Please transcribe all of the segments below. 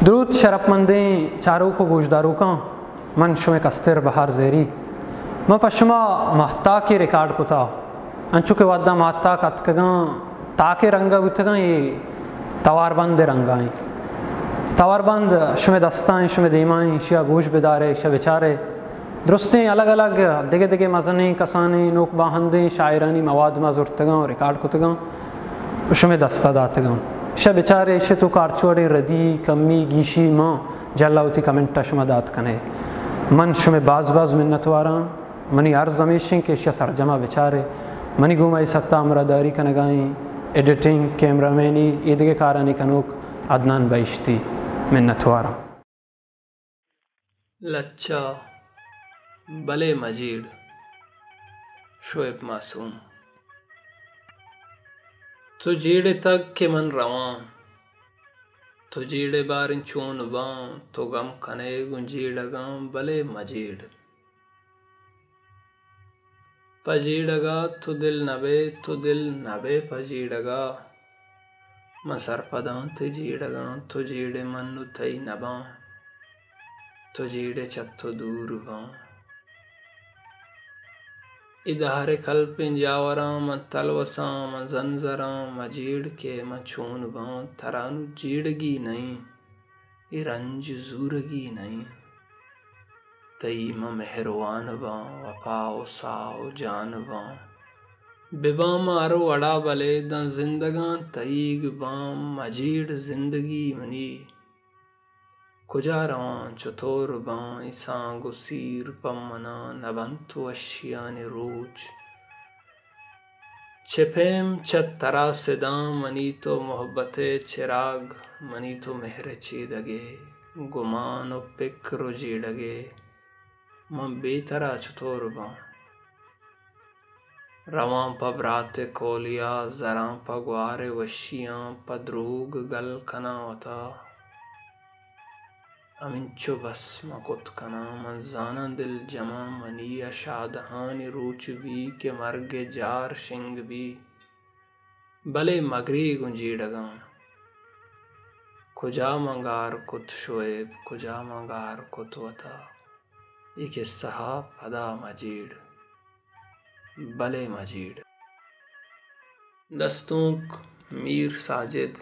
دروت شرپمندیں چاروک و گوشداروکاں، من شمئے کستر بہار زہری۔ من پہ شما ماہتاکے ریکارڈ کتا، انچو کہ وھدا ماہتاک اتکگاں تاکے رنگا بوتگاں، اے تواربند رنگا ایں۔ تواربند شمئے دستا ایں، شمئے دیما ایں، اشیا گوش بدارے، اشیا بچارے۔ درستیں الگ الگ دگہ دگہ مزنیں کسانیں نوک باہندیں شاعرانی مواد ما زرتگاں و ریکارڈ کتگاں و شمئے دستا داتگاں۔ اشیا بچارے، اشی توکا ہرچ وڑیں ردی، کمی، گیشی ماں جھلا وتی کمنٹا شما دات کنے۔ من شمئے باز باز منتواراں۔ منی عرض ہمیش انت کہ اشیا سرجما بچارے۔ منی گوما اے ستا ہمراہداری کنگا ایں، ایڈیٹنگ، کیمرہ مینی، ایدگہ کارانی کنوک عدنان بہشتی۔ منتواراں۔ لچہ، بلے مجیڑ۔ شعیب معصوم۔ تو جیڑتگ کہ من رواں، تو جیڑ ءِ باریں چون باں، تو گم کنئے گوں جیڑگاں، بلے مجیڑ۔ پہ جیڑگا تو دل نہ بئے، تو دل نہ بئے پہ جیڑگا۔ من سرپداں تئی جیڑگاں، تو جیڑ ءِ من نوں تئی نہ باں، تو جیڑ ءِ چہ تو دور باں۔ اے دہر ءِ کلپیں جاوراں من تلوساں، من زنزراں، مجیڑ کہ من چون باں، ترا نوں جیڑگی نئیں۔ اے رنج زورگی نئیں۔ تئی من مہروان باں، وپا و ساہ و جان باں۔ بباں من ہر وڑا بلے داں زندگاں تئیگ باں، مجیڑ زندگی منی۔ کجا رواں چتور باں، اے سانگ و سیر پہ منا نہ بنت وشیانی روچ۔ چہ پیم چہ ترا سداں، منی تو محبت ءِ چراگ، منی تو مہر ءِ چیدگے، گمان و پکر و جیڑگے، من بے ترا چتور باں؟ رواں پہ برات ءِ کولیا، زراں پہ گوار ءِ وشیاں، پہ دروگ گل کناں وتا۔ ہمینچو بس من کت کناں، من زاناں دل جماں، منی ءَ شادہانی روچ بی کہ مرگ ءِ جار شنگ بی، بلے مگری گوں جیڑگاں۔ کجا من گار کت شعیب، کجا من گار کت وتا، اے کسہ ءَ پدا مجیڑ۔ بلے مجیڑ۔ دستونک میر ساجد۔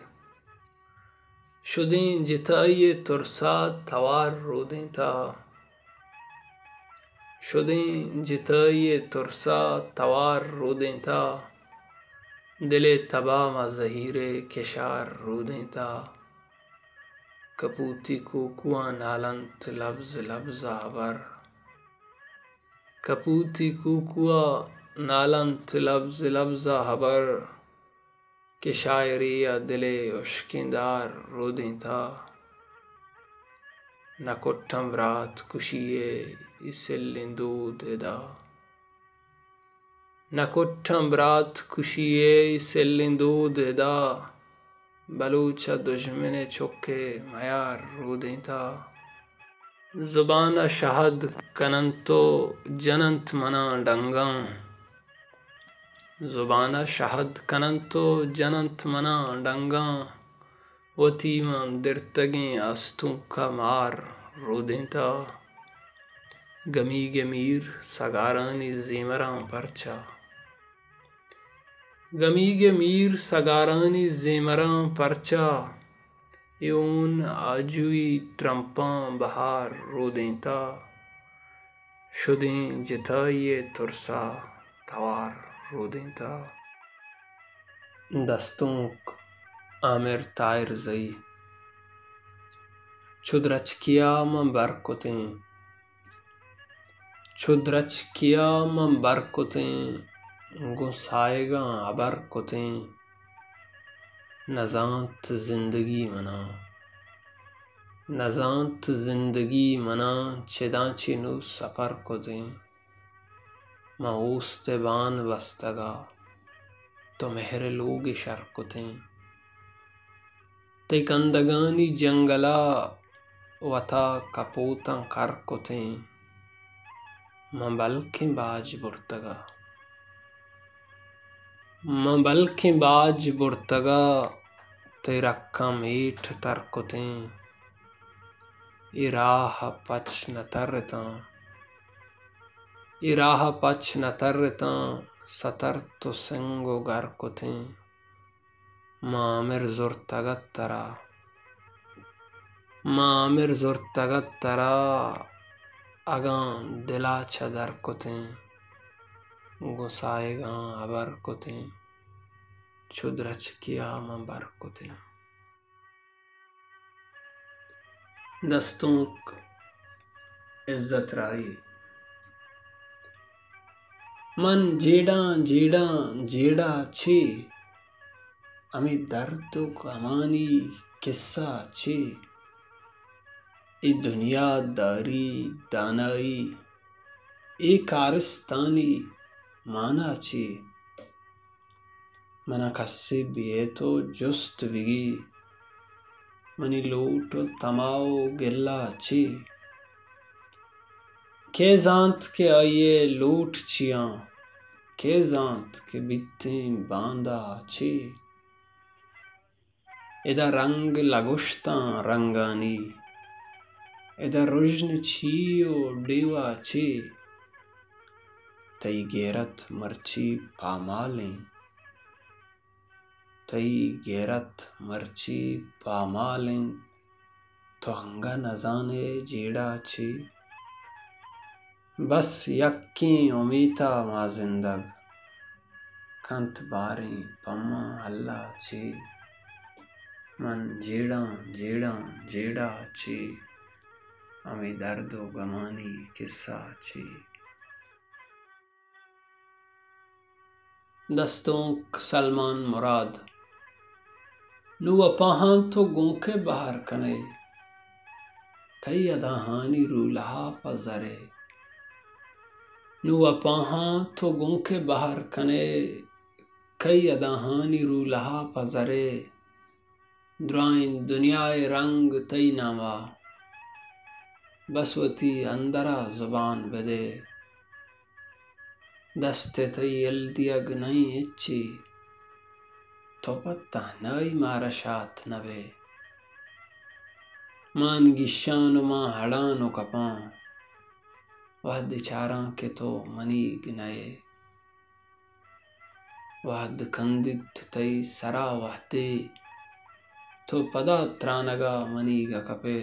شدیں جتائی ءِ ترسا توار رودینتا، شدیں جتائی ءِ ترسا توار رودینتا، دل ءِ تبا ما زہیر ءِ کشار رودینتا۔ کپوتی کوکواں نالنت لبز لبز ءَ ہبر۔ کپوتی کوکو ءَ نالنت لبز لبز ءَ ہبر، کہ شاعری ءَ دل ءِ ہشکیں دار رودینتا۔ نہ کٹاں برات کشی ءِ اے سلیں دود ادا۔ نہ کٹاں برات کشی ءِ اے سلیں دود ادا، بلوچ ءَ دژمن ءِ چک ءِ میار رودینتا۔ زبان ءَ شہد کننت و جننت منا ڈنگاں، زبان ءَ شہد کننت و جننت منا ڈنگاں، وتی من درتگیں استونک ءَ مار رودینتا۔ گمیگ ءِ میر سگارانی زیمراں پرچا، گمیگ ءِ میر سگارانی زیمراں پرچا، اے ہون آجوئی ٹرمپاں بہار رودینتا۔ شدیں جتائی ءِ ترسا توار رودینتا۔ دستونک عامر طاہر زئی۔ چو درچکیا من بر کتیں، چو درچکیا من بر کتیں، گوں ساہگاں ہبر کتیں۔ نزانت زندگی منا، نزانت زندگی منا، چداں چہ نوں سپر کتیں۔ من اوست ءِ بان بستگا، تو مہر ءِ لوگ ءَ شر کتیں۔ تئی کندگانی جنگلا وتا کپوتاں کر کتیں۔ من بلکیں باج برتگا، من بلکیں باج برتگا، تئی رکاں میٹ تر کتیں۔ اے راہ ءَ پچ نہ ترتاں، اے راہ ءَ پچ نہ ترتاں، سترت ءُ سنگ ءُ گر کتیں۔ ما امر زرتگ ات ترا، ما امر زرتگ ات ترا، اگاں دل ءَ چہ در کتیں، گوں ساہگاں ہبر کتیں، چو درچکے ءَ من بر کتیں۔ دستونک عزت راہی۔ من جیڑاں، جیڑاں، جیڑہ چے؟ ہمے درد ءُ غمانی قصہ چے؟ اے دنیا داری، دانائی، اے کارستانی مانا چے؟ من ءَ کسے بیئیت ءُ جست بگی، منی لوٹ ءُ تما ءُ گلہ چے؟ کئے زانت کہ آئی ءِ لوٹ چیاں؟ کئے زانت کہ بیتیں باندا چے؟ ادا رنگ لگوشتاں رنگانی، ادا رژن چی ءُ ڈیوا چے؟ تئی گیرت مرچی پامال ایں، تئی گیرت مرچی پامال ایں، تو انگہ نزان ئے جیڑہ چے؟ بس یکیں امیت ءَ ما زندگ، کنت باریں پماں اللہ چے؟ من جیڑاں، جیڑاں، جیڑہ چے؟ ہمے درد ءُ غمانی قصہ چے؟ دستونک سلمان مراد۔ نوں وپاہاں تو گوں کئے بہر کنئے، کئی اداہانی رولہا پہ زرئے۔ نوں وپاہاں تو گوں کئے بہر کنئے، کئی اداہانی رولہا پہ زرئے۔ درائیں دنیائے رنگ تئی ناما، بس وتی اندرا زبان بدئے۔ دست ء تئی یل دیگ نہ ایں ہچی، تو پہ تہنائی مارا شات نہ بئے۔ مان گیشان و مان ہڑان و کپاں، وہدے چاراں کہ تو منیگ نہ ئے۔ وہد کندیت تئی سرا وہدے، تو پدا ترانگا منیگا کپئے۔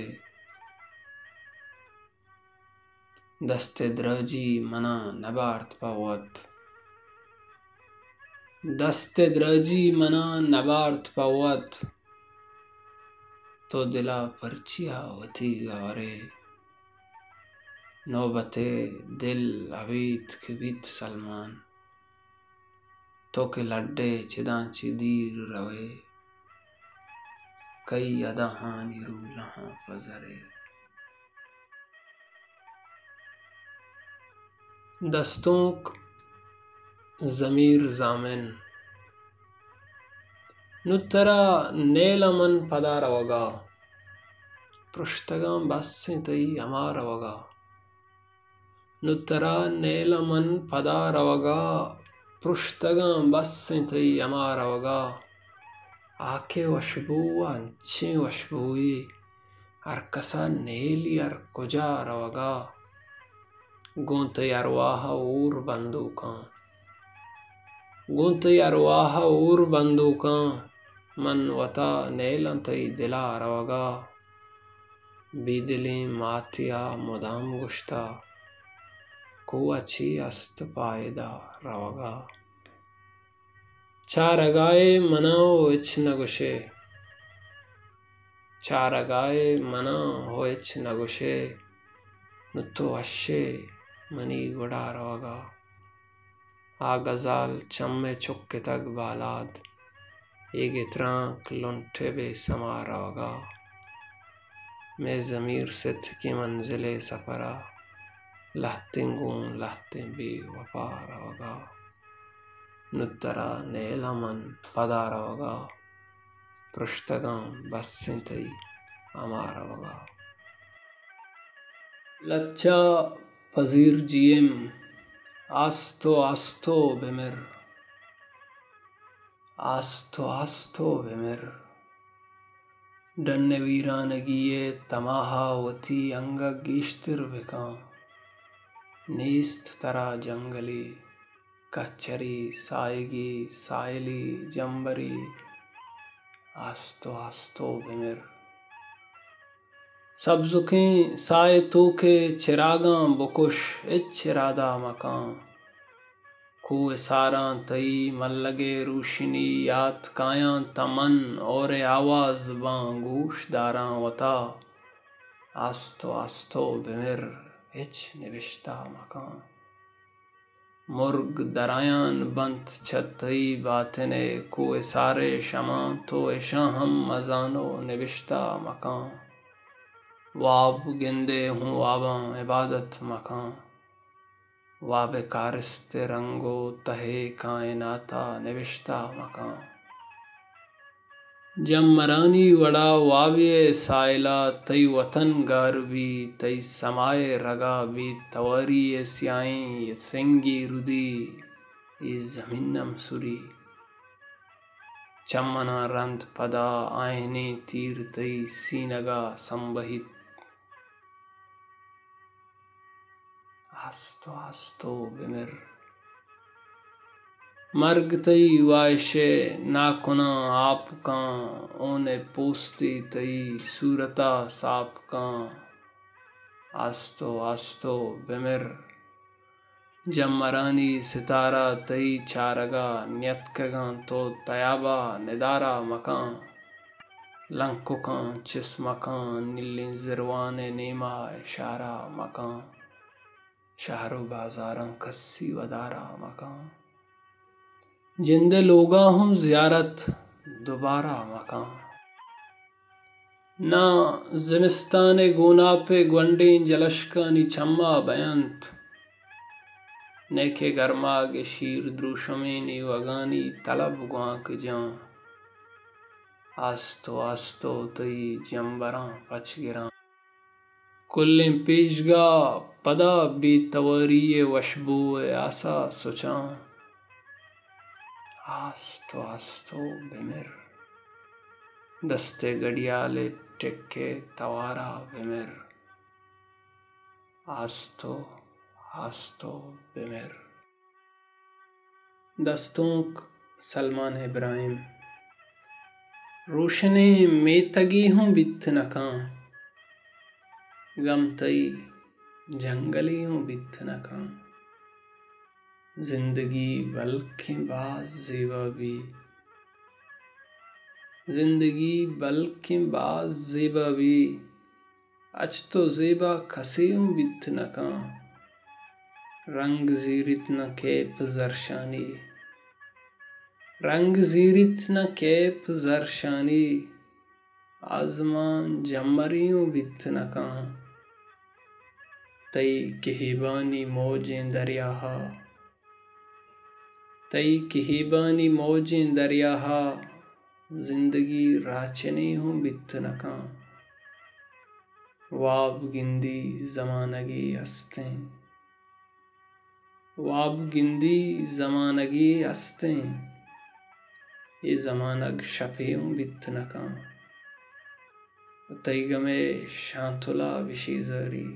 دست ء دراجی منا نبارت پہ وت۔ دست ء دراجی منا نبارت پہ وت۔ تو دلا پرچیا وتیگا ورئے؟ نوبت ء دل ابیتک بیت سلمان۔ تو کہ لڈئے چداں چہ دیر روئے، کئی اداہانی رولہاں پہ زرئے۔ دستونک ضمیر ضامن۔ نوں ترا نیلاں من پدا روگا، پرشتگاں بس ایں تئی ہما روگا۔ نوں ترا نیلاں من پدا روگا، پرشتگاں بس ایں تئی ہما روگا۔ آ کہ وشبو ء انچیں وشبوئے، ہر کسا نیلی ہر کجا روگا۔ گوں تئی ارواہ ء ہور بندوکاں، گوں تئی ارواہ ء ہور بندوکاں، من وتا نیلاں تئی دلا روگا۔ بے دلیں ماتے ء مدام گوشتا، کوہ چی است پائدہ روگا۔ چارگائے منا و ہچ نگوشے، چارگائے منا و ہچ نگوشے، نوں تو وشے منی گڑا روگا۔ آ غزال چم ء چکتگ بالاد، اے گترانک لنٹ ء بے سما روگا۔ مئے ضمیر ستکیں منزل ء سفرا، لہتیں گوں لہتیں بے وپا روگا۔ نوں ترا نیلاں من پدا روگا، پرشتگاں بس ایں تئی ہما روگا۔ لچہ پذیر جی ایم۔ آستو آستو بمر، آستو آستو بمر، ڈن ءِ ویرانگی ءِ تماہ ءَ وتی انگہ گیشتر بکن۔ نیست ترا جنگلے، کہچری، ساہگے، ساحلے، جمبرے۔ آستو آستو بمر۔ سبزکیں ساہ ءِ توک ءِ چراگاں بکش، ہچ ارادہ مکن۔ کوہ ساراں تئی ملگ ءِ روشنی یات کایاں، تاں من ہور ءِ آواز باں گوش داراں وتا۔ آستو آستو بمر، ہچ نبشتہ مکن۔ مرگ درایان بنت چہ تئی باتن ءِ کوہ سار ءِ شماں، تو اشاں ہم مزان و نبشتہ مکن۔ واب گندے ہوں واباں عبادت مکن۔ واب ءِ کارست ءِ رنگ و تہ ءِ کائنات ءَ نبشتہ مکن۔ جمبرانی وڑا وابے ءِ ساحل ءَ تئی وطن گار بی، تئی سما ءِ رگ ءَ بی تواری ءِ سیاہیں سنگی ردی، اے زمین ہم سری۔ چمناں رند پدا آہنیں تیر تئی سینگ ءَ سمبہیت۔ آستو آستو بمر۔ مرگ تئی واہش ءِ ناکناں آپ کن، ہون ءِ پوستے تئی صورت ءَ ساپ کن۔ آستو آستو بمر۔ جمبرانی ستارہ تئی چارگ ءَ نیتکگاں، تو تیاب ءَ ندارہ مکن۔ لنککاں چست مکن، نیلیں زروان ءِ نیما اشارہ مکن۔ شہر و بازاراں کسی ودارہ مکن۔ جند ءِ لوگاں ہوں زیارت دوبارہ مکن۔ ناں زمستان ءِ گوناپ ءِ گونڈیں جلشکانی چم ءَ بینت، نئیکہ گرماگ ءِ شیر دروشمیں نیوگانی تلب گوانک جاں۔ آستو آستو تئی جمبراں پچ گراں۔ کلیں پیشگاہ پدا بے تواری ءِ وشبو ءِ آسا سچاں۔ آستو آستو بمر۔ دست ءِ گڑیال ءِ ٹک ءِ توارا بمر۔ آستو آستو بمر۔ دستونک سلمان ابراہیم۔ روشنیں میتگے ہوں بیت نہ کن، گم تئی جنگلے ہوں بیت نہ کن۔ زندگی بلکیں باز زیبا بی، زندگی بلکیں باز زیبا بی، اچ تو زیبا کسے اوں بیت نہ کن۔ رنگ زیریت نہ کیپ زرشانی، رنگ زیریت نہ کیپ زرشانی، آزمان جمرے اوں بیت نہ کن۔ تئی کہیبانی موجیں دریاہا، تئی کہیبانی موجیں دریاہا، زندگی راچنے ہوں بیت نہ کن۔ واب گندی زمانگے استیں، واب گندی زمانگے استیں، اے زمانگ شپے ہوں بیت نہ کن۔ تئی گمے شانتلا بشے زاری،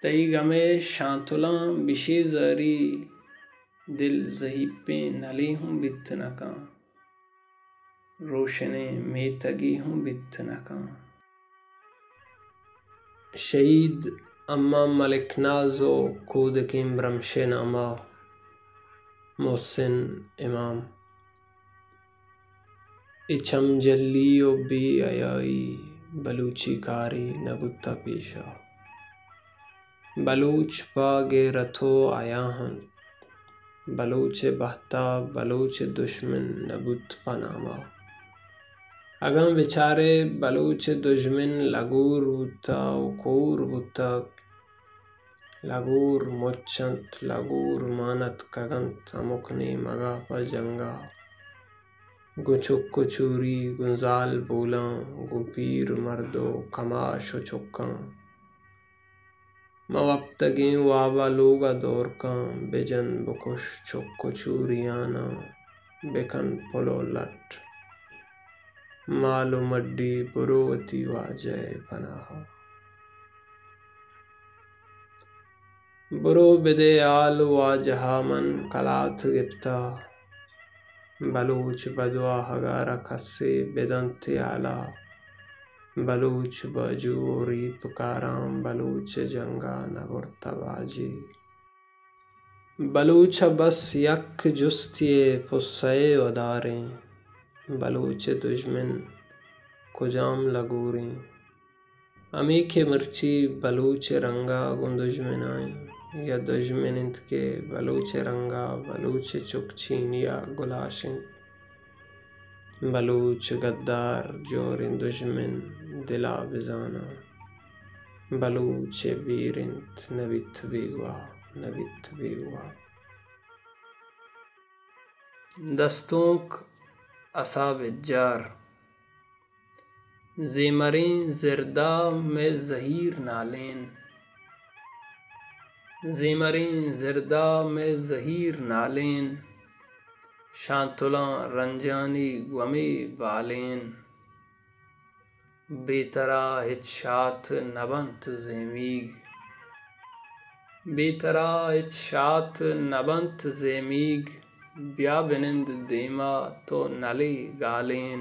تئی گمے شانتلاں بشے زاری، دل زہیپیں نلے ہوں بیت نہ کن، روشنیں میتگے ہوں بیت نہ کن۔ شہید امام ملک ناز و کودکیں برمش ءِ ناما محسن امام۔ اے چم جلی و بے حیائی بلوچی کارے نہ بوتہ پیشا۔ بلوچ پہ غیرت و حیا انت۔ بلوچ ءِ بہتا بلوچ ءِ دژمن نہ بوت پہ ناما۔ اگاں بچارئے بلوچ ءِ دژمن لگور بوتہ و کور بوتگ، لگور مچ انت، لگور مان اتکگ انت ہمک نیمگا پہ جنگا۔ گوں چک و چوری، گوں زال بولاں، گوں پیر مرد و کماش و چکاں۔ مہ وپتگیں وابا لوگا دور کن، بجن بکش چک و چوریاناں، بکن پل و لٹ۔ مال و مڈی برو وتی واجہ ءِ پناہ ءَ۔ برو بدے حال واجہ ءَ من کلات گپتہ۔ بلوچ بدواہ ءَ گار ءَ کسے بدنت حالا۔ بلوچ باجو و ریپکاراں بلوچ ءِ جنگ ءَ نہ برتہ باجے۔ بلوچ ءَ بس یک جستے ءِ پسہ ءِ وداریں، بلوچ ءِ دژمن کجام لگوریں؟ ہمے کہ مرچی بلوچ ءِ رنگ ءَ گوں دژمن ءَ ایں، یا دژمن انت کہ بلوچ ءِ رنگ ءَ بلوچ ءِ چک چینی ءَ گلاش انت۔ بلوچ گدار جوریں دژمن دل ءَ بزاناں۔ بلوچ ءِ بیر انت، نہ بیت بیگواہ، نہ بیت بیگواہ۔ دستونک اسا بجار۔ زیمریں زردا مئے زہیر نالین۔ زیمریں زردا مئے زہیر نالین۔ شانتلاں رنجانی گومے بالین۔ بے ترا ہچ شات نہ بنت زیمیگ۔ بے ترا ہچ شات نہ بنت زیمیگ۔ بیا بنند دیما تو نلے گالین۔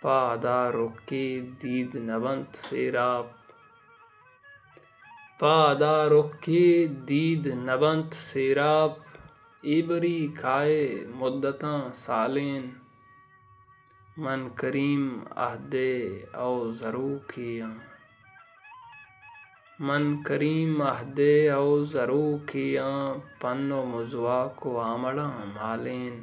پہ ادا رکے دید نہ بنت سیراپ۔ پہ ادا رکے دید نہ بنت سیراپ۔ اے بری کائے مدتاں سالین۔ من کریم عہدے او زروکے آں۔ من کریم عہدے او زروکے آں۔ پن و مزواک و آمڑاں مالین۔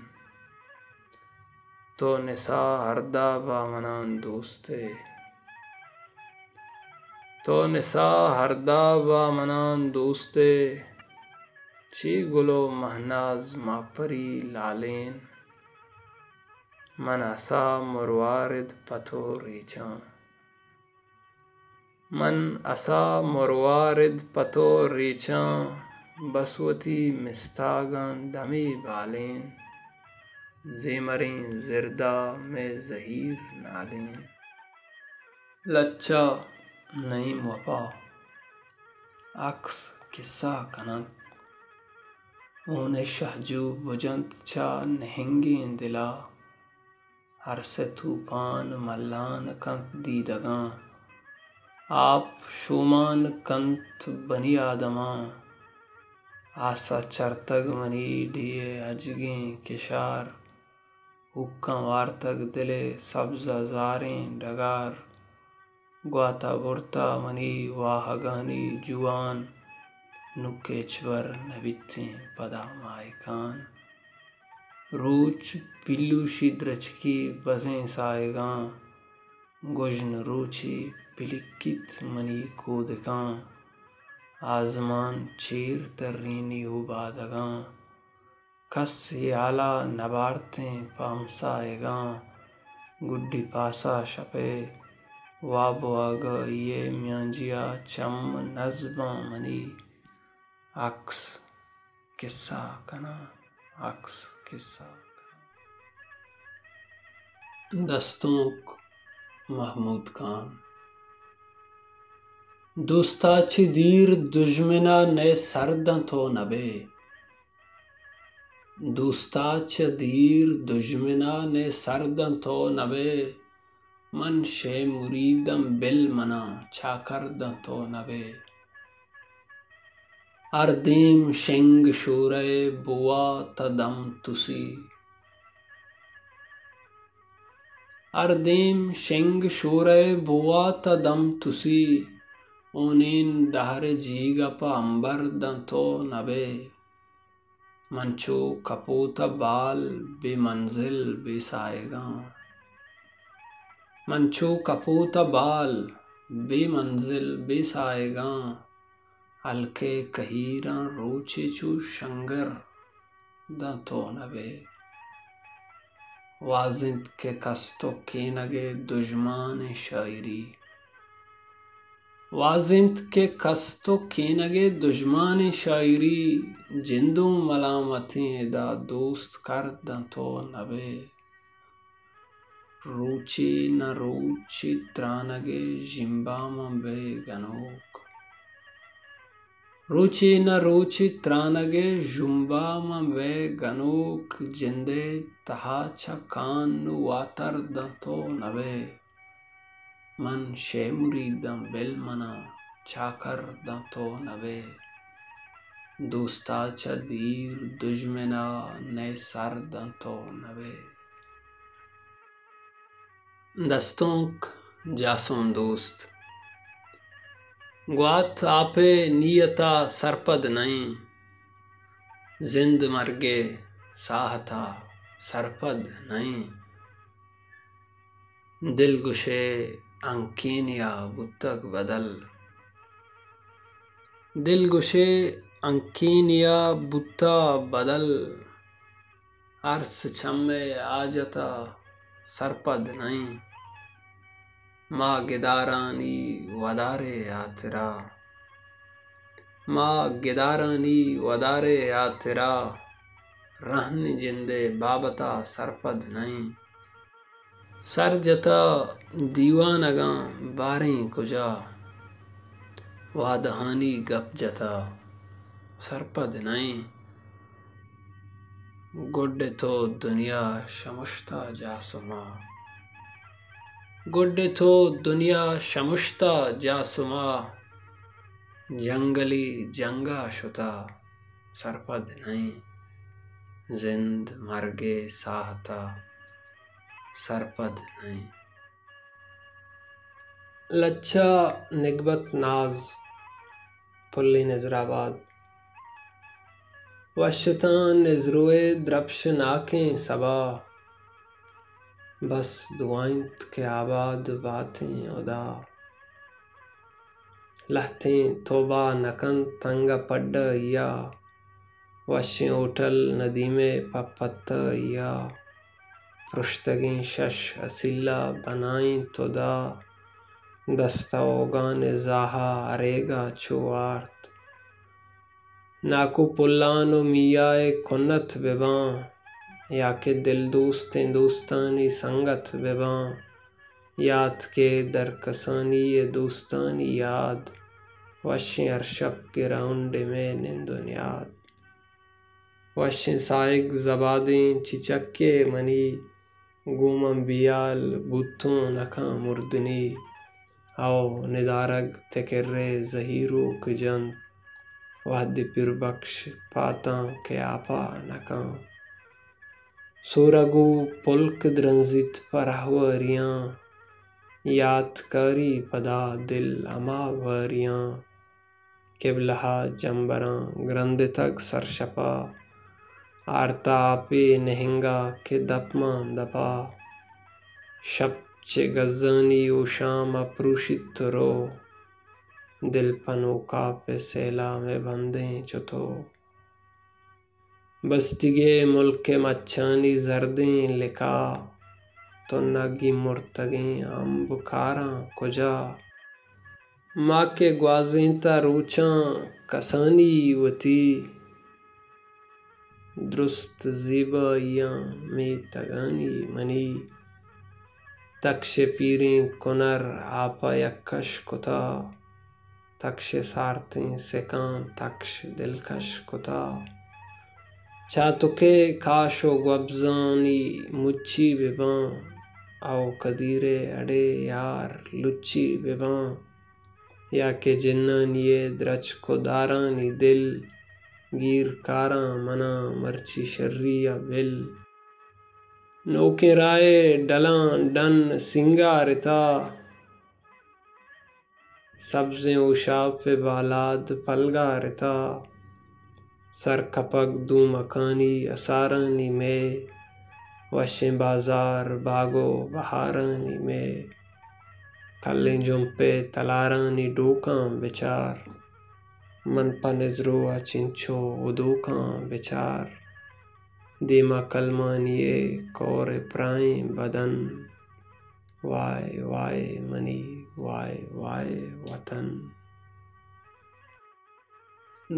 تو نسا ہردا با منان دوستے۔ تو نسا ہردا با منان دوستے۔ چی گل و مہناز ما پری لالین۔ من اسا مروارد پہ تو ریچاں۔ من اسا مروارد پہ تو ریچاں۔ بس وتی مستاگاں دمے بالین۔ زیمریں زردا مئے زہیر نالین۔ لچہ نعیم وپا۔ عکس کسہ کننت۔ ہون ءِ شہجو بجنت چہ نہنگیں دلا۔ ارس ءِ توپان ملان کنت دیدگاں۔ آپ شومان کنت بنی آدماں۔ آس ءَ چرتگ منی ڈیھ ءِ اجگیں کشار۔ ہوکاں وارتگ دل ءِ سبز ءُ زاریں ڈگار۔ گوات ءَ برتہ منی واہگانی جوان۔ نوں کہ ہچبر نہ بیتیں پدا ماہکان۔ روچ پیلوشی درچکی بزیں ساہگاں۔ گژن روچے پلکیت منی کودکاں۔ آزمان چیر ترینی اوبادگاں۔ کس ہیال ءَ نہ بارتیں پہ ہمساہگاں۔ گڈی پاسا شپ ءِ واب واگہی ءِ میانجیا چم نز باں منی۔ عکس کسہ کناں، عکس کسہ کناں۔ دستونک محمود خان۔ دوستا چہ دیر دژمنا نئے سر داں تو نہ بئے۔ دوستا چہ دیر دژمنا نئے سر داں تو نہ بئے۔ من شے مریداں بل منا چاکر داں تو نہ بئے۔ ہر دیم شنگ شورئے بوا تہ دم تسی۔ ہر دیم شنگ شورئے بوا تہ دم تسی۔ اونین دہر جیگ ءَ پہ امبر داں تو نہ بئے۔ من چو کپوت ءَ بال بے منزل بے ساہگاں۔ من چو کپوت ءَ بال بے منزل بے ساہگاں۔ ہلک ءِ کہیراں روچے چو شنگر داں تو نہ بئے۔ واز انت کہ کست ءُ کینگ ءِ دژمانیں شاعری۔ واز انت کہ کست ءُ کینگ ءِ دژمانیں شاعری۔ جندوں ملامتیں ادا دوست کر داں تو نہ بئے۔ روچے نہ روچے ترانگ ءِ ژیمبا من بئے گنوک۔ روچے نہ روچے ترانگ ءِ ژیمبا من بئے گنوک، جند ءِ تہا چہ کان ءُ واتر داں تو نہ بئے۔ من شے مرید آں، بل من ءَ چاکر داں تو نہ بئے۔ دوست ءَ چہ دیر دژمن ءَ نئے سر داں تو نہ بئے۔ دستونک جاسون دوست۔ گوات آپ ءِ نیت ءَ سرپد نہ ایں۔ زند مرگ ءِ ساہت ءَ سرپد نہ ایں۔ دل گوشے ہنکینی ءَ بوتگ بدل۔ دل گوشے ہنکینی ءَ بوتہ بدل۔ ارس چم ءِ حاجت ءَ سرپد نہ ایں۔ ما گدارانی ودار ءِ ہاترا، ما گدارانی ودار ءِ ہاترا، رہن جند ءِ بابت ءَ سرپد نہ ایں۔ سر جتہ دیوانگاں باریں کجا، وعدہانی گپ جتہ سرپد نہ ایں۔ گڈ تو دنیا شمشتہ جاسما، گڈ تو دنیا شمشتہ جاسما، جنگلی جنگا شتہ سرپد نہ ایں۔ زند مرگ ءِ ساہت ءَ سرپد نہ ایں۔ لچہ نگبت ناز، پلیں نزرآباد۔ وشتاں نزرو ءِ درپشناکیں سبا، بس دعا انت کہ آباد باتیں ہدا۔ لہتیں توبہ نہ کنت تنگ ءُ پڈ ءَ ایا، وشیں ہوٹل ندیم ءِ پہ پت ءَ ایا۔ پرشتگیں شش اسیلا بنائیں تو داں، دست ءَ اوگان ءِ زاہ ءَ اریگا چو آرت۔ ناکو پلان ءُ میا ءِ کنت بباں، یا کہ دل دوستیں دوستانی سنگت بباں، یات کہ در کسانی ءِ دوستانی یاد، وشیں ہر شپ گراؤنڈ ءِ مئے نند ءُ نیاد۔ وشیں ساہگ زبادیں چچکے منی، گوں من بیال بوتوں نکاں مردنی۔ او ندارگ تکرے زہیروک جنت، وہدے پیر بکش پاتاں کہ آپا نکاں۔ سورگ ءُ پلک درنزیت پہ رہواریاں، یاتکاری پدا دل ہما واریاں۔ قبلہ ءَ جمبراں گرندتگ سرشپا، آرتہ آپے نہنگا کہ دپ مان دپا۔ شپ چہ گزانی ہوشام ءَ پروشیت تو رو، دل پہ نوکاپ ءِ سیلام ءَ بندیں چو تو۔ بستگیں ملک ءِ مچانی زردیں لکا، تنگی مرتگیں امب کاراں کجا؟ ما کہ گوازینتہ روچاں کسانی وتی، درست زیبائیاں میتگانی منی۔ تکش ءِ پیریں کنر آپ ءَ یککش کتہ، تکش ءِ سارتیں سکاں تکش دلکش کتہ۔ چاتکے کاش ءُ گوبزانی مچی بباں، او کدیر ءِ اڑے یار لچی بباں۔ یا کہ جنانی ءِ درچک ءُ دارانی دل، گیر کاراں منا مرچی شری ءَ بل۔ نوکیں راہ ءِ ڈلاں ڈن سینگارتہ، سبزیں ہوشاپ ءِ بالاد پلگارتہ۔ سرکپگ دومکانی اسارانی مئے، وشیں بازار باگ ءُ بہارانی مئے۔ کلیں جمپ ءِ تلارانی ڈوکاں بچار، من پہ نزرو ءَ چنچو ہدوکاں بچار۔ دیما کلمانی ءِ کور ءِ پرائیں بدن، وائے وائے منی وائے وائے وطن۔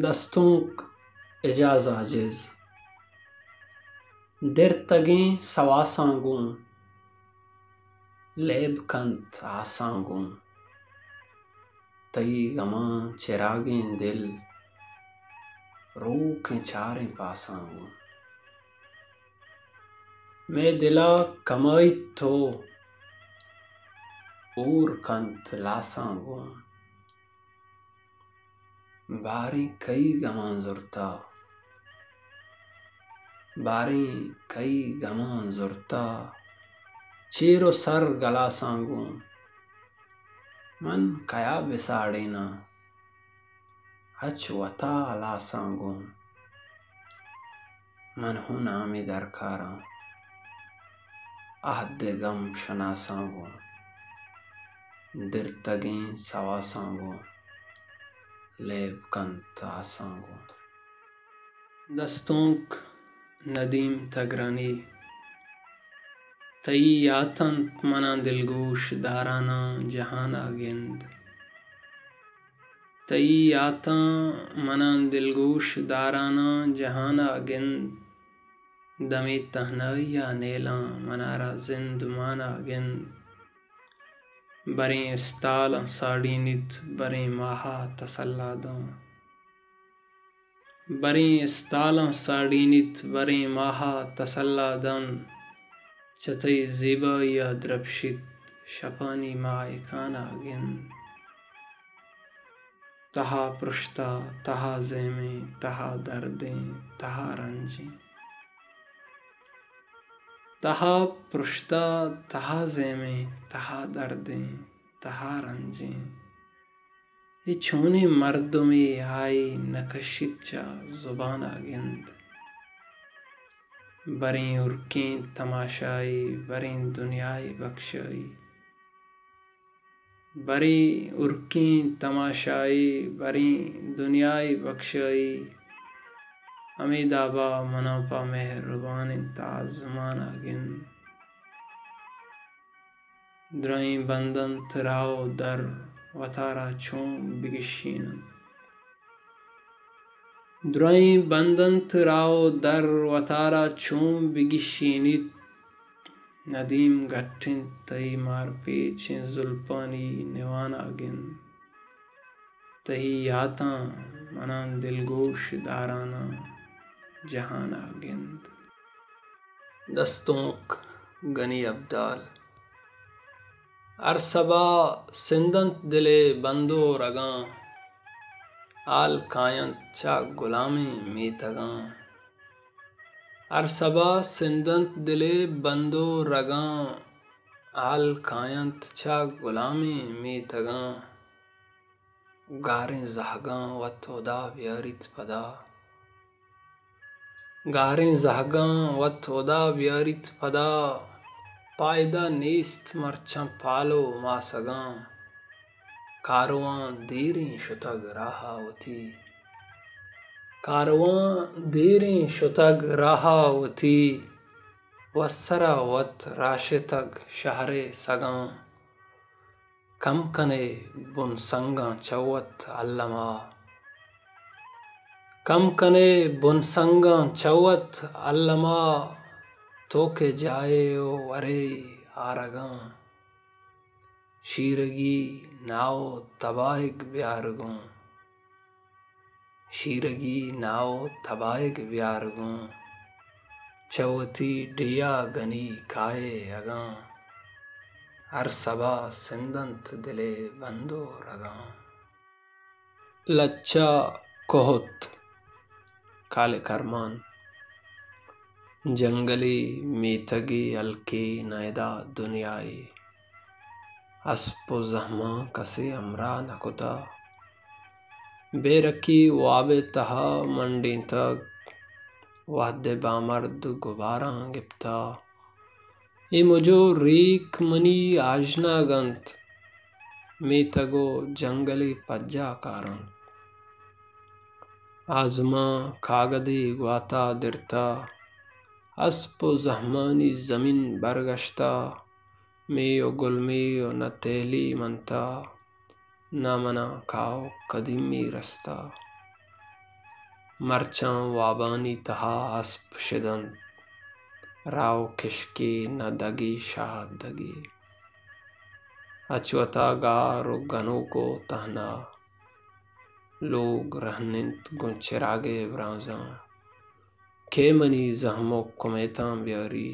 دستونک اعجاز عاجز۔ درتگیں سواساں گوں، لیب کنت آساں گوں۔ تئی گماں چراگیں دل، روکیں چاریں پاساں گوں۔ مئے دلا کمائیت تو، ہور کنت لاساں گوں۔ باریں کئی گماں زرتا، باریں کئی گماں زرتا، چیر و سر گلاساں گوں۔ من کیا بساڑیناں، اچ وتا ہلاساں گوں۔ من ہوں نامے درکاراں، عہد ءِ گم شناساں گوں، درتگیں سواساں گوں، لیب کنت آساں گوں۔ دستونک، ندیم تگرانی۔ تئی یات انت مناں دلگوش داراناں جہان ءَ گند۔ تئی یاتاں مناں دلگوش داراناں جہان ءَ گند۔ دمے تہنائی ءَ نیلاں منارا زندمان ءَ گند۔ بریں استالاں ساڑینیت، بریں ماہ ءَ تسلا داں۔ بریں استالاں ساڑینیت، بریں ماہ ءَ تسلا دنت۔ چہ تئی زیبائی ءَ درپشیت، شپانی ماہکان ءَ گند۔ تہا پرشتہ، تہا زیمیں، تہا دردیں، تہا رنجیں۔ تہا پرشتہ، تہا زیمیں، تہا دردیں، تہا رنجیں۔ اے چونیں مردمے آئی نہ کشیت چہ زبان ءَ گند۔ بریں ہرکیں تماشائی، بریں دنیائے بکشائی۔ بریں ہرکیں تماشائی، بریں دنیائے بکشائی۔ ہمے دابا مناں پہ مہربانیں تازمان ءَ گند۔ درائیں بند انت راہ و در، وتارا چون بگشینن۔ درائیں بند انت راہ و در، وتارا چون بگشینیت۔ ندیم گٹ انت تئی مارپیچیں زلپانی نوان ءَ گند۔ تئی یاتاں مناں دلگوش داراناں جہان ءَ گند۔ دستونک، گنی ابدال۔ ہر سبا سندنت دل ءِ بند و رگاں، حال کاینت چہ گلامیں میتگاں۔ ہر سبا سندنت دل ءِ بند و رگاں، حال کاینت چہ گلامیں میتگاں۔ گاریں زہگاں وت ہدا بیاریت پدا۔ گاریں زہگاں وت ہدا بیاریت پدا۔ پائدہ نیست مرچاں پال و ماسگاں۔ کاروان دیریں شتگ راہ ءَ وتی۔ کاروان دیریں شتگ راہ ءَ وتی۔ وسرا وت راشتگ شہر ءِ سگاں۔ کم کن ئے بن سنگاں چہ وت الما۔ کم کن ئے بن سنگاں چہ وت الما۔ تو کہ جاہ ئے و ورے آرگاں۔ شیرگی ناہ و تباہگ بیار گوں۔ شیرگی ناہ و تباہگ بیار گوں۔ چہ وتی ڈیہا گنی کائے اگاں۔ ہر سبا سندنت دل ءِ بند و رگاں۔ لچہ کہت، کالک ارمان۔ جنگلے میتگے ہلکے نہ ادا دنیائے۔ اسپ و زہماں کسے ہمراہ نہ کتہ۔ بیرکی واب ءِ تہا منڈینتگ۔ وہد ءِ بامرد گباراں گپتہ۔ اے مج و ریک منی آژناگ انت۔ میتگ و جنگلے پجا کار انت۔ آزماں کاگدے گواتا درتہ۔ اسپ و زہمانی زمین برگشتہ۔ مے و گلمے و نہ تیلی منتہ۔ نہ منا کاہ و کدیمی رستہ۔ مرچاں وابانی تہا اسپ شد انت۔ راہ و کشکے نہ دگے شاہدگے۔ اچ وتا گار و گنوک و تہنا۔ لوگ رہن انت گوں چراگے برانزاں۔ کئے منی زہم و کمیتاں بیاری؟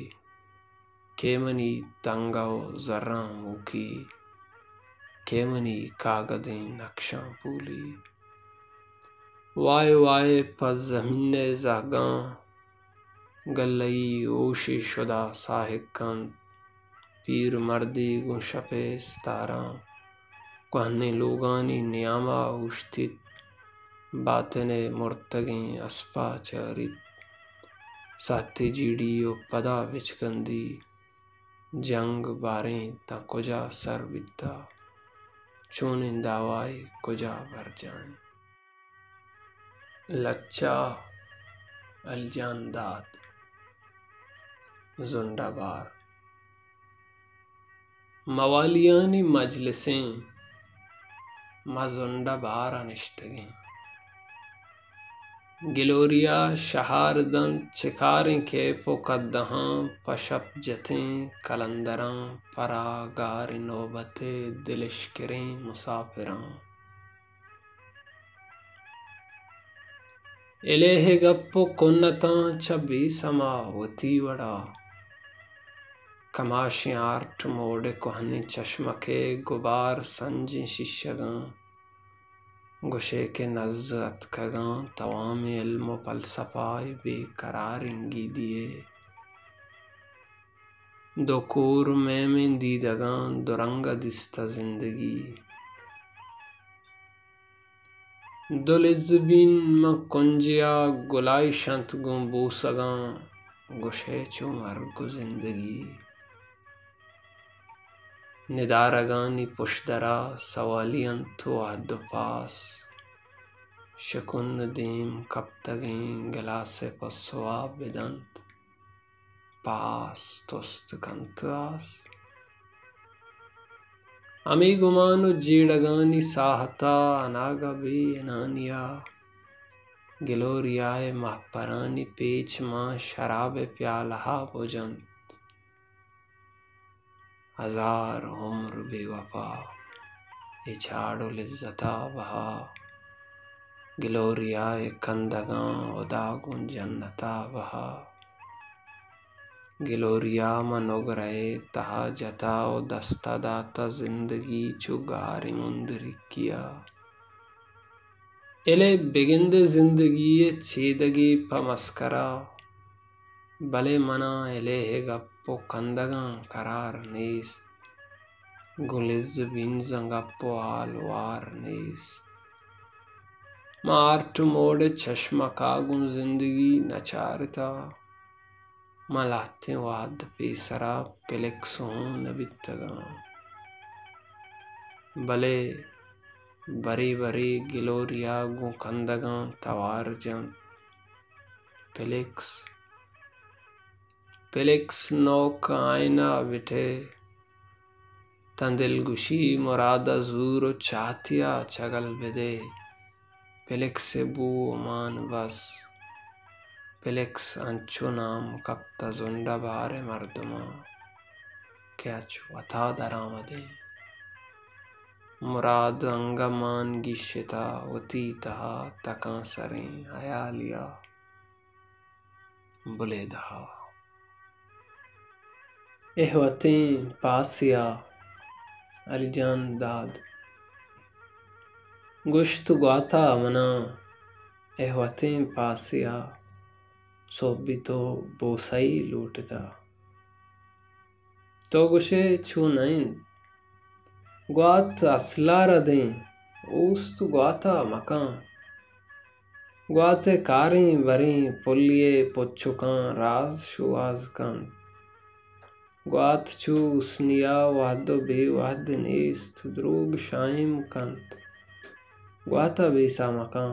کئے منی تنگہ و زراں موکی؟ کئے منی کاگدیں نقشاں پولی؟ وائے وائے پہ زمین ءِ زہگاں، گلئی ہوشے شدا ساہگ کنت۔ پیر مردے گوں شپ ءِ استاراں، کوہنیں لوگانی نیاما اوشتیت۔ باتن ءِ مرتگیں اسپا چاریت۔ ساہتے جیڑی و پدا بچکندی۔ جنگ باریں تاں کجا سر بیتا، چونیں دعوائے کجا برجاہ انت۔ لچہ، علی جان داد۔ زنڈہ بار۔ موالیانی مجلسیں، ما زنڈہ بار ءَ نشتگیں۔ گلوریا شہار دنت چکاریں کیپ و کدہاں، پہ شپ جتیں کلندراں، پرا گاریں نوبت ءِ دلشکریں مسافراں۔ الیہ ءِ گپ و کنتاں چہ بے سما وتی وڑا۔ کماشیں آرٹ موڈ ءِ کوہنیں چشمک ءِ گبار سنجیں شیشگاں۔ گوشئے کہ نز اتکگاں توامیں علم و فلسفہ ءِ بے قراریں گیدی ءِ۔ دو کور میمیں دیدگاں، دو رنگ ءَ دیستہ زندگی۔ دو لزبین ماں کنجیا گلائیش انت گوں بوسگاں، گوشئے چو مرگ و زندگی۔ ندارگانی پشدرا سوالی انت وہد و پاس، شکن دیم کپتگیں گلاس ءِ پسوا بدنت۔ پاس تست کنت آس۔ ہمے گمان و جیڑگانی ساہتا اناگہ بے انانیا گلوریا ءِ مہپرانی پیچ ماں شراب ءِ پیالہا بجنت۔ ہزار عمر بے وپا، اے چاڑ و لذتا بہا۔ گلوریا ءِ کندگاں ہدا گوں جنتا بہا۔ گلوریا ماں نگرہ ءِ تہا جتا و دستا داتا زندگی چو گاریں مندریکیا۔ الے بگندے زندگی ءِ چیدگی پہ مسکرا، بلے منا الیہ ءِ گپ و کندگاں قرار نیست، گوں لز بینزاں گپ و حال وار نیست۔ ما آرٹ موڈ ءِ چشمکا گوں زندگی نہ چارتہ۔ من لہتیں وہد پیسرا پلیکس ہوں نہ بیتگاں۔ بلے برے برے گلوریا گوں کندگاں توار جنت۔ پلیکس، پلیکس نوک آئینہ بٹے، تاں دلگوشی مراد ءَ زور و چاتیا چگل بدے۔ پلیکس ءِ بو و مان بس۔ پلیکس انچو نام کپتہ زنڈہ بار ءِ مردماں کہ اچ وتا درآمدیں۔ مراد انگہ مان گیشتہ وتی تہا تکانسریں ہیالیا۔ بلیدہ ءَ۔ اے وتیں پاسیا علی جان داد۔ گوشت گواتا منا، اے وتیں پاسیا سہبی تو بوسئی لوٹتا۔ تو گوشے چو نہ انت۔ گوات اسلا ردیں، اوست گواتا مکن۔ گوات ءِ کاریں بریں پلی ءِ پچکاں راز شوہاز کنت۔ گوات چو حسنیا وہد و بے وہد نیست، دروگ شائم کنت۔ گواتا بیسا مکن۔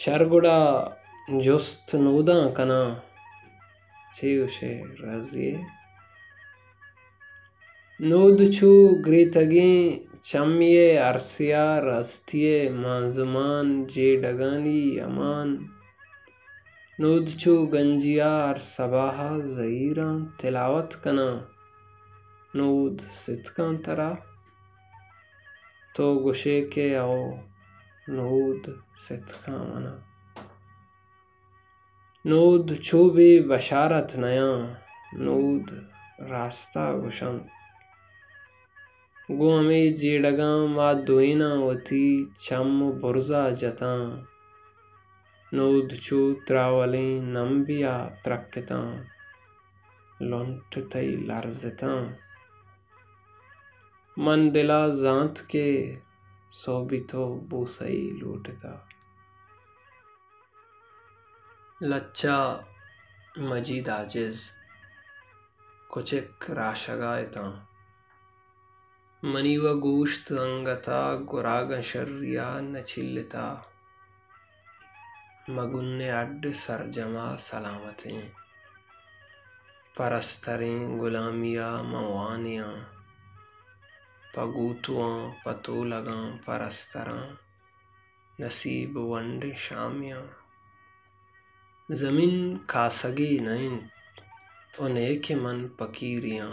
شر گڑا جست نوداں کناں، چے گوشئے رازی ئے؟ نود چو گریتگیں چمی ءِ ارسیا راستی ءِ مانزمان جیڈگانی امان۔ نود چو گنجیا ہر سباہا زہیراں تلاوت کناں۔ نود ستکاں ترا، تو گوشے کہ او نود ستکاں منا۔ نود چو بے بشارت نیاں، نود راستا گوشنت۔ گوں ہمے جیڑگاں ما دوئیناں وتی چم و برزا جتاں۔ نود چو تراولیں نمبیا ترکتاں، لنٹ تئی لرزتاں۔ من دلا زانت کہ سہبی تو بوسہی لوٹتہ۔ لچہ مجید عاجز۔ کچک راشگا اتاں۔ منی و گوشت انگتا گراگاں شریا نہ چلتا۔ مگن اڈ سرجما سلامتیں۔ پرستریں گلامیا من وانیاں۔ پہ گوتواں، پہ تولگاں، پرستراں۔ نصیب ونڈیں شامیاں۔ زمین کاسگی نہ انت و نئے کہ من پکیریاں۔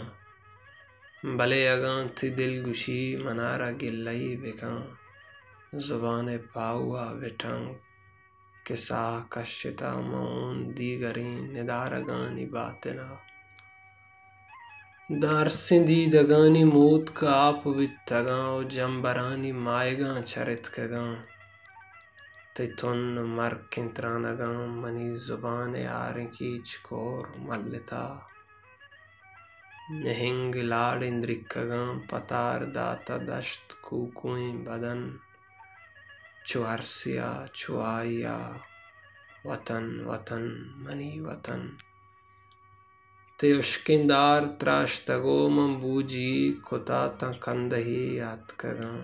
بلے اگاں تئی دل گوشی منارا گلہی بکن، زبان پاہوا بٹنگ کہ ساہ کشتہ من اوں دیگریں ندارگانی باتنا۔ داں ارسیں دیدگانی موتک آپ بیتگاں و جمبرانی ماہگاں چرتکگاں۔ تئی تن مرکیں ترانگاں منی زبان ء آریں کیچ کور ملتہ۔ نہنگ لاڑیں درکگاں پتار داتہ دشت کوکوئیں بدن۔ چو ارسیا چو آئیا وطن وطن منی وطن۔ تئی ہشکیں دار تراشتگ و من بوجی کتا تاں کندہے آتکگاں۔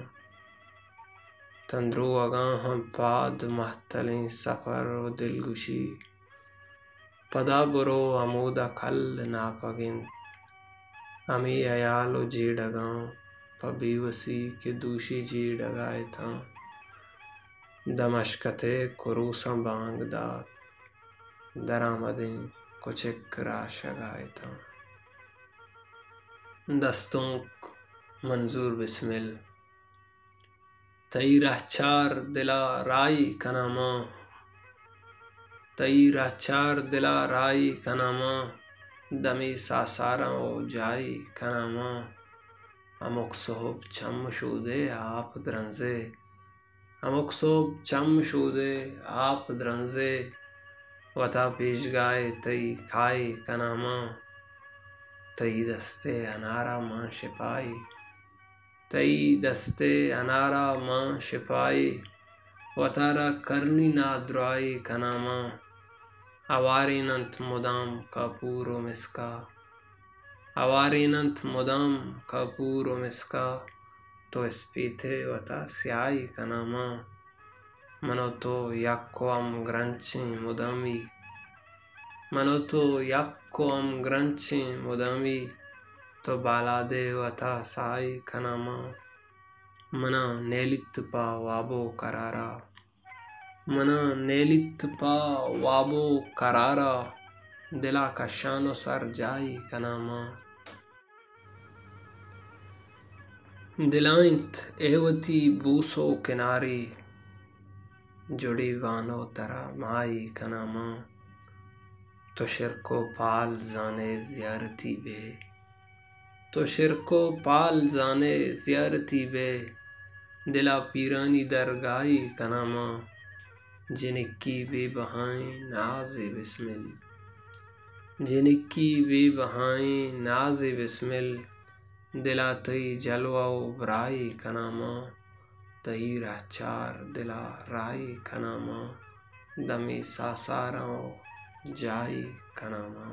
تاں دروگاں ہم پاد مہتلیں سفر و دلگوشی۔ پدا برو ہمودا کل ناپگ انت۔ ہمے ہیال و جیڑگاں پہ بیوسی کہ دوشی جیڑگا اتاں۔ دمشکتے کروساں بانگ دات۔ درآمدیں کچک راشگا اتاں۔ دستونک منظور بسمل۔ تئی رہچار دلا رائی کناں ما، تئی رہچار دلا رائی کناں ما، دمی ساساراں و جائی کناں ما۔ ہمک سہب چم شودے آپ درنزے، ہمک سہب چم شودے آپ درنزے، وتا پیشگاہ تئی کائی کناں ما۔ تئی دستے انارا ما شپائی، تئی دستے انارا ما شپائی، وتارا کرنی نادرائی کناں ما۔ اوارین انت مدام کاپور و مسکا، اوارین انت مدام کاپور و مسکا، تو اسپیتے وتا سیاہی کناں ما۔ من و تو یک و ہم گرنچیں مدامی، من و تو یک و ہم گرنچیں مدامی، تو بالادے وتا ساہی کناں ما۔ منا نیلیت پہ واب و قرارا، منا نیلیت پہ واب و قرارا، دلا کشان و سر جاہی کناں ما۔ دلائینت اے وتی بوس و کناری، جڑی وانو ترا ماہی کناں ما۔ تو شرک و پال زانے زیارتی بے، تو شرک و پال زانے زیارتی بے، دلا پیرانی درگاہی کناں ما۔ جنکی بے بہائیں نازے بسمل، جنکی بے بہائیں نازے بسمل، دلا تئی جلوہ و برائی کناں ما۔ تئی رہچار دلا رائی کناں ما، دمی ساساراں و جائی کناں ما۔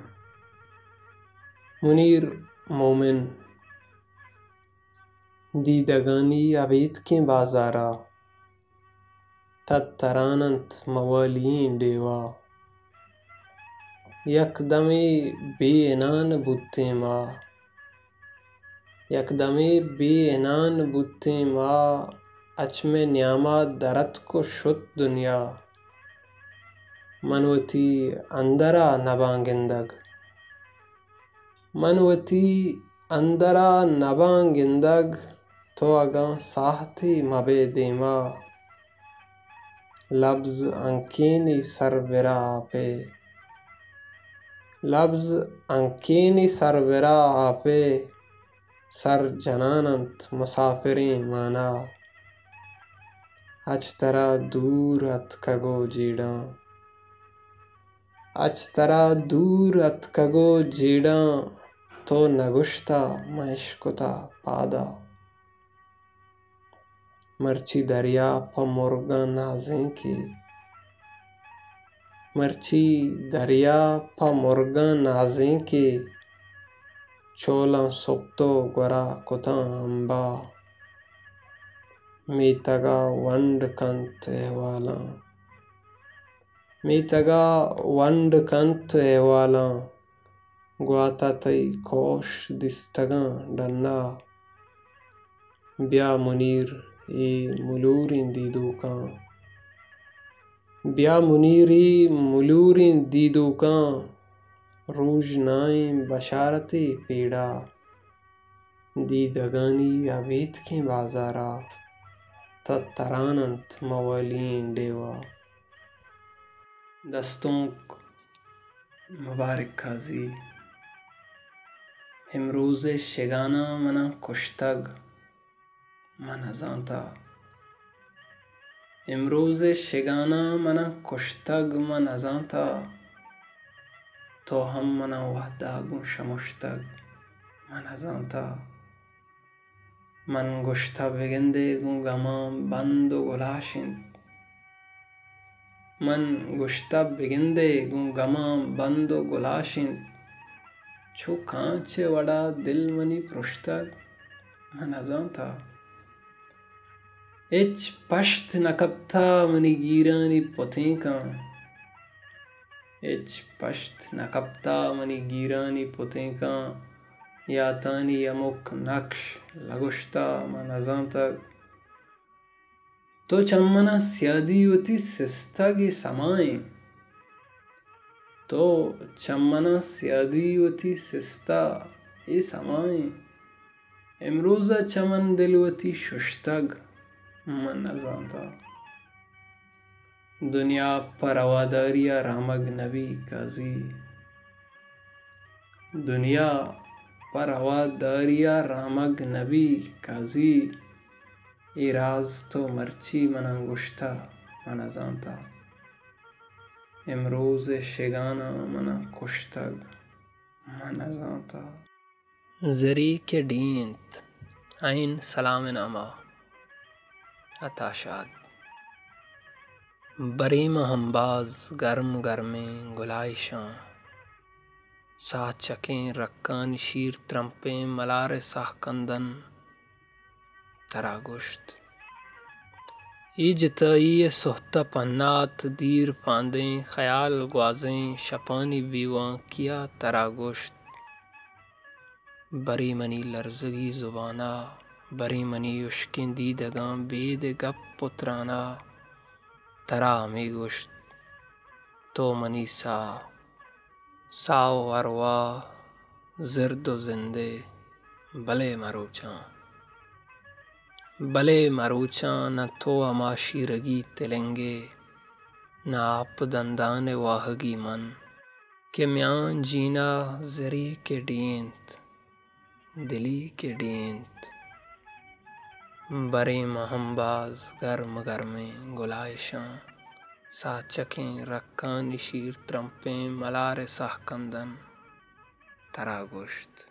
منیر مومن۔ دیدگانی ابیتکیں بازارا، تتران انت موالی ئیں ڈیوا۔ یک دمے بے انان بوتیں ما، یک دمے بے انان بوتیں ما، اچ مئے نیاما دراتک و شت دنیا۔ من وتی اندرا نباں گندگ، من وتی اندرا نباں گندگ، تو اگاں ساہتے مبئے دیما۔ لبز ہنکینی سر برا آپے، لبز ہنکینی سر برا آپے، سر جنان انت مسافریں مانا۔ اچ ترا دور اتکگ و جیڑاں، اچ ترا دور اتکگ و جیڑاں، تو نگوشتا من اشکتا پادا۔ مرچی دریا پہ مرگاں نازینکے، مرچی دریا پہ مرگاں نازینکے، چولاں سپت و گورا کتاں امبا۔ میتگا ونڈ کنت احوالاں، میتگا ونڈ کنت احوالاں، گواتا تئی کوش دیستگاں ڈنا۔ بیا منیر اے ملوریں دیدوکاں، بیا منیر اے ملوریں دیدوکاں، روژنائیں بشارتے پیڑا۔ دیدگانی ابیتکیں بازارا، تہ تران انت موالیں ڈیوا۔ دستونک مبارک قاضی۔ امروز ءِ شگاناں منا کشتگ، من نزانتا۔ امروز ءِ شگاناں منا کشتگ، من نزانتا۔ تو ہم منا وہدا گوں شمشتگ، من نزانتا۔ من گوشتہ بگندے گوں گماں بند و گلاش انت۔ من گوشتہ بگندے گوں گماں بند و گلاش انت۔ چو کانچ ءِ وڑا دل منی پرشتگ، من نزانتا۔ ہچ پشت نہ کپتا منی گیرانی پتینکاں۔ ہچ پشت نہ کپتا منی گیرانی پتینکاں۔ یاتانی ہمک نقش لگوشتا من نزانتگ۔ تو چہ منا سیادی وتی سستگ اے سمائیں۔ تو چہ منا سیادی وتی سستا اے سمائیں۔ امروزا چہ من دل وتی ششتگ من نزانتا۔ دنیا پہ رواداریا رامگ نبی قاضی۔ دنیا پہ رواداریا رامگ نبی قاضی۔ اے راز تو مرچی منا گوشتہ من نزانتا۔ امروز ءِ شگاناں منا کشتگ من نزانتا۔ زری کہ ڈینت، عین سلام نامہ، عطا شاد۔ بریم ہمباز گرم گرمیں گلائشاں، ساہ چکیں رکانی شیر ترمپیں ملار ءِ ساہ کندن ترا گوشت۔ اے جتائی ءِ سہت ءَ پنات دیر پاندیں خیال گوازیں شپانی بیوانکی ءَ ترا گوشت۔ برے منی لرزگی زبان ءَ، برے منی ہشکیں دیدگاں بید ءِ گپ ءُ تران ءَ ترا ہمے گوشت، تو منی ساہ، ساہ ءُ ارواہ، زرد ءُ زندے، بلے مروچاں، بلے مروچاں نہ تو ہما شیرگی تلنگے، نہ آپ دندان ءِ واہگی من۔ کہ میان جینا زری کہ ڈینت، دلی کہ ڈینت۔ بریں مہ ہمباز گرم گرمیں گلائشاں، ساچکیں رکانی شیر ترمپیں ملار ءِ ساہ کندن ترا گوشت۔